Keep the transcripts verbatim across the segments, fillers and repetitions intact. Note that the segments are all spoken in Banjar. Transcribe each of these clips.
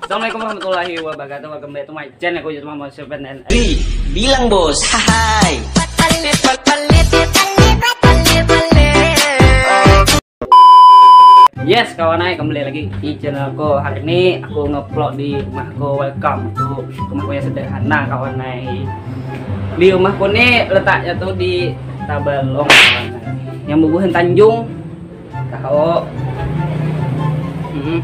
Assalamualaikum warahmatullahi wabarakatuh. Welcome back to my channel. Aku Yusuf Muhammad Seven and Ri, bilang bos, hai. Yes kawan ai, kembali lagi di channelku. Hari ini aku ngevlog di rumahku. Welcome to rumahku yang sederhana kawan ai. Di rumahku ni letaknya tuh di Tabalong kawan ai. Yang bubuhan Tanjung tahu. Hmm.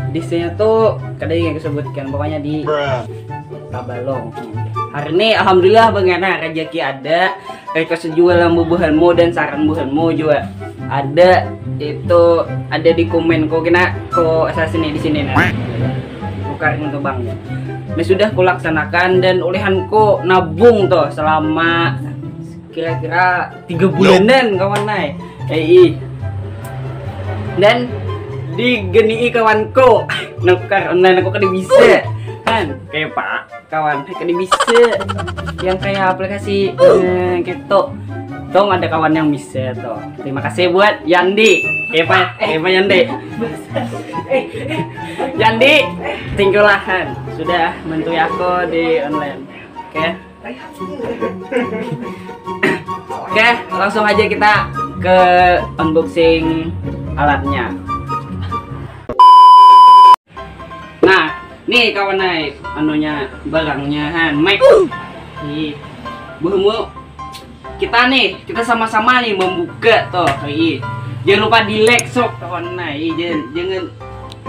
Di sini tuh kada yang disebutkan, pokoknya di Tabalong. Hari ini alhamdulillah bangana rezeki ada. Request jual yang bubuhanmu dan saran buhanmu juga ada. Itu ada di komenku kena ku asa sini di sini nah. Tukar untuk bang. Ini sudah kulaksanakan dan ulihanku nabung tuh selama kira-kira tiga bulanan kawan ai. Eh, ih. Dan digenii kawanku nukar online aku kada bisa kan kayak pak kawan kada bisa yang kayak aplikasi eh, gitu dong ada kawan yang bisa tuh. Terima kasih buat Yandi. Kayak pak kayak pak Yandi. Yandi, thank you lah Han sudah bantu aku di online. Oke. Oke, langsung aja kita ke unboxing alatnya. Nah, nih kawan naik anunya barangnya han mic. Nih, buhmu kita nih kita sama-sama nih membuka tuh. Ih, jangan lupa di like sok kawan naik. Jangan jangan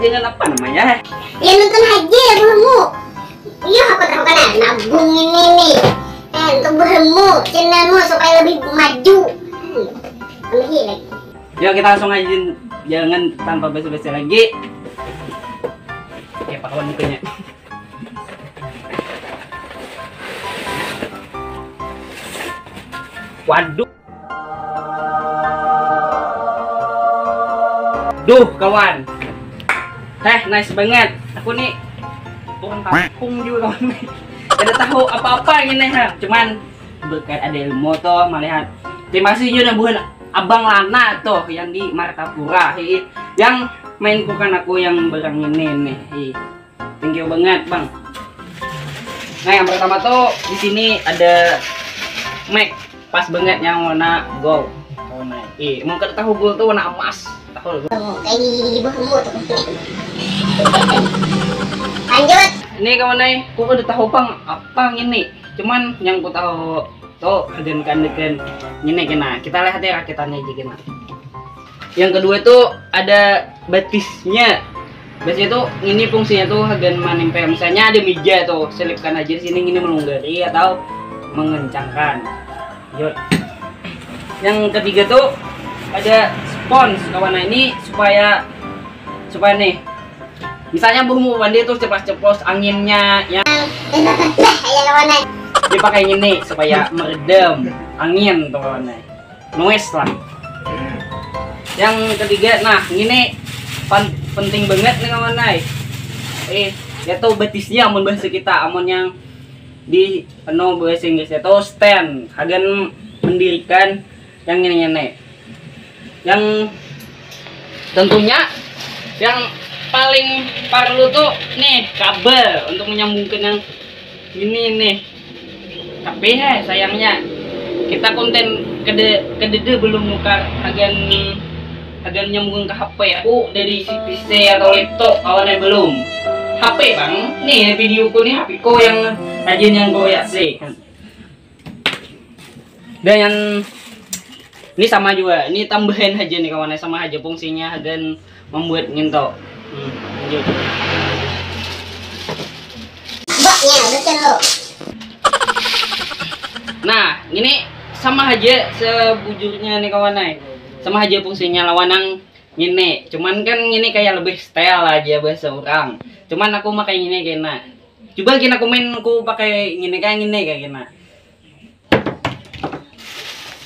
jangan apa namanya? Ya nonton aja ya buhmu. Iya aku tahu kan nabung ini nih. Eh, untuk buhmu, channelmu supaya lebih maju. Hmm, lebih lagi. Yuk kita langsung aja jangan tanpa basa-basi lagi. Ya pahlawan mukanya. Waduh. Duh kawan. Heh nice banget. Aku nih orang kampung juga kawan nih. Kada tahu apa-apa ini ha. Cuman berkat ada ilmu tuh melihat. Terima kasih juga buhan abang Lana tuh yang di Martapura hi. Yang main bukan aku yang barang ini nih. Hi. Thank you banget bang. Nah yang pertama tuh di sini ada mic pas banget yang warna gold. Warna eh mau kada tahu gold tuh warna emas. Tahu lu? Kayak gigi buhmu tuh. Lanjut. Ini kawan ai, aku kada tahu pang apa ini. Cuman yang ku tahu tuh hagan kandekan ini kena. Kita lihat ya rakitannya aja kena. Yang kedua tuh ada batisnya. Batisnya tuh ini fungsinya tuh hagan manempel. Misalnya ada meja tuh, selipkan aja di sini ini melunggari atau mengencangkan. Yuk. Yang ketiga tuh ada spons kawan nah ini supaya supaya nih misalnya buhmu mandi tuh ceplos-ceplos anginnya ya Dah, ayo lawan aja. Dia pakai ini supaya meredam angin tuh kawan nah. Noise lah. Yang ketiga nah ini pan- penting banget nih kawan nah. Eh ya tuh betisnya amun bahasa kita amun yang di anu bahasa Inggrisnya tuh stand hagan mendirikan yang ini ini yang tentunya yang paling perlu tuh nih kabel untuk menyambungkan yang ini nih tapi heh sayangnya kita konten kede kedede belum nukar hagan hagan nyambung ke H P aku dari si P C atau laptop kawannya belum H P bang nih videoku nih H P ko yang rajin yang goyak sih dan yang ini sama juga ini tambahan aja nih kawannya sama aja fungsinya dan membuat nginto hmm, lanjut Mbaknya, betul lo. Nah, ini sama aja sebujurnya nih kawan ay. Sama aja fungsinya lawan yang ini. Cuman kan ini kayak lebih style aja bahasa orang. Cuman aku pakai ini kena. Coba kena komen aku pakai ini kayak ini kayak kena.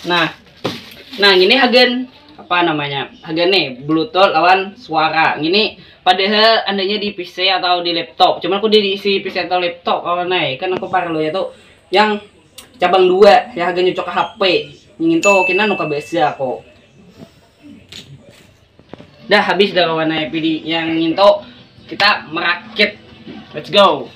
Nah, nah ini hagan apa namanya? Hagan nih bluetooth lawan suara. Ini padahal andanya di P C atau di laptop. Cuman aku diisi P C atau laptop kawan ay. Kan aku parlo ya tuh yang cabang dua yang harganya cocok H P ingin tuh kena nuka besi aku Dah habis dah kawan ai, pidi yang nginto, kita merakit. Let's go.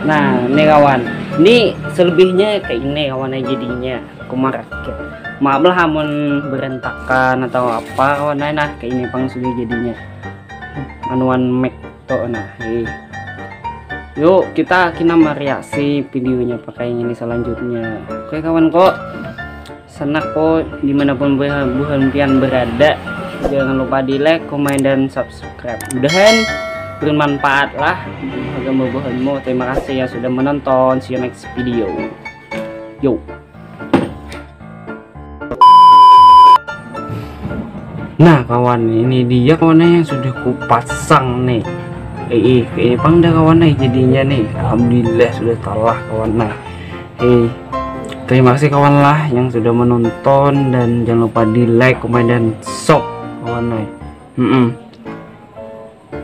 Nah, ini kawan, ini selebihnya kayak ini kawan ai jadinya. Aku marakit. Maaf lah amun berantakan atau apa kawan ai, nah kayak ini pang sudah jadinya. Anuan mic tuh, nah, hei. Yuk kita kena mereaksi videonya pakai ini selanjutnya. Oke kawan, kok sanak kok dimanapun buhan, buhan pian berada, jangan lupa di like, komen, dan subscribe. Mudahan bermanfaat lah agama buhanmu. Terima kasih yang sudah menonton. See you next video. Yo. Nah kawan, ini dia kawan yang sudah kupasang nih. Eh, eh, kayak ini pang dah kawan nih jadinya nih. Alhamdulillah sudah talah kawan nah. Eh, terima kasih kawan lah yang sudah menonton, dan jangan lupa di like, komen, dan sub kawan nih. Mm-mm.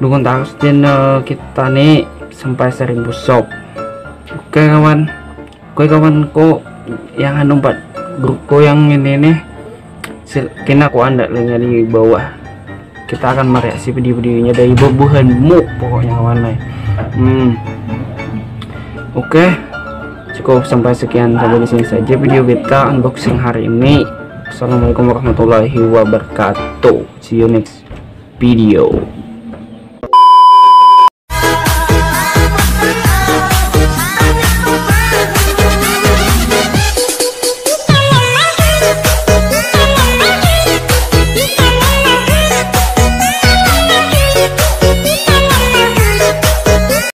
Dukung terus channel kita nih sampai seribu sub. Oke kawan, oke kawan, kok yang anu empat grupku yang ini nih, sil kena aku anda linknya di bawah. Kita akan mereaksi video-videonya dari bubuhanmu pokoknya kawan nih. Hmm. Oke, cukup sampai sekian, sampai di sini saja video kita unboxing hari ini. Assalamualaikum warahmatullahi wabarakatuh. See you next video.